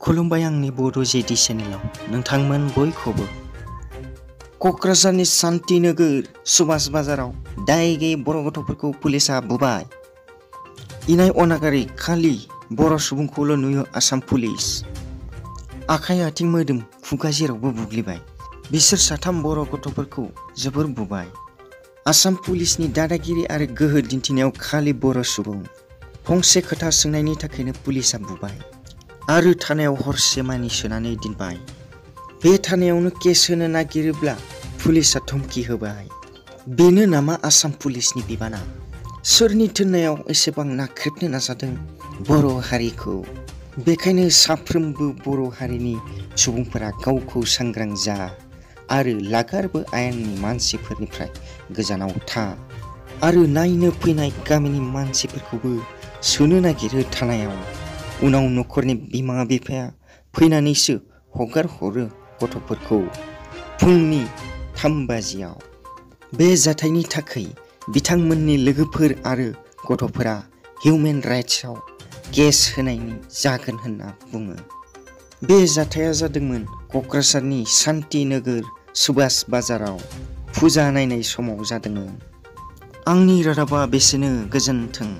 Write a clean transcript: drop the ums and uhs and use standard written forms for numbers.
खुलुमबाय आंनि बर' जेडि चेनेलाव नोंथांमोन बयखौबो। क'क्राझारनि सान्ति नोगोर सुभाष बाजाराव दाय गैयै बर' गथ'फोरखौ पुलिसआ बुबाय। इनाय अनागारि खालि बर' सुबुंखौल' नुयो आसाम पुलिस। आखाइ आथिं मोदोम खुगा जेरावबो बुग्लिबाय। बिसोर साथाम बर' गथ'फोरखौ जोबोर बुबाय। आसाम पुलिसनि दादागिरि आरो गोहो दिन्थिनायाव खालि बर' सुबुं। फंसे खोथा सोंनायनि थाखायनो पुलिसआ बुबाय आरो थानायाव हरसे मानि सोनानै दोनबाय। बे थानायावनो केस होनो नागिरोब्ला पुलिसआ धमकी होबाय। बेनो नामा आसाम पुलिसनि बिबाना? सोरनि थिननायाव एसेबां नाख्रेबनो नाजादों बर' हारिखौ? बेखायनो साफ्रोमबो बर' हारिनि सुबुंफोरा गावखौ सांग्रां जा आरो लागारबो आयेननि मानसिफोरनिफ्राय गोजानाव था आरो नायनो फैनाय गामिनि मानसिफोरखौबो सोनो नागिरो थानायाव। उनाव न'खरनि बिमा बिफाया फैनानैसो हगार हरो गथ'फोरखौ फुंनि 3 बाजियाव। बे जाथायनि थाखाय बिथांमोननि लोगोफोर आरो गथ'फोरा हिउमेन राइट्सआव केस होनायनि जागोन होनना बुङो। बे जाथाया जादोंमोन क'क्राझारनि सान्ति नोगोर सुभाष बाजाराव फुजा नायनाय समाव जादोंमोन। आंनि रादाबा बेसेनो, गोजोन्थों।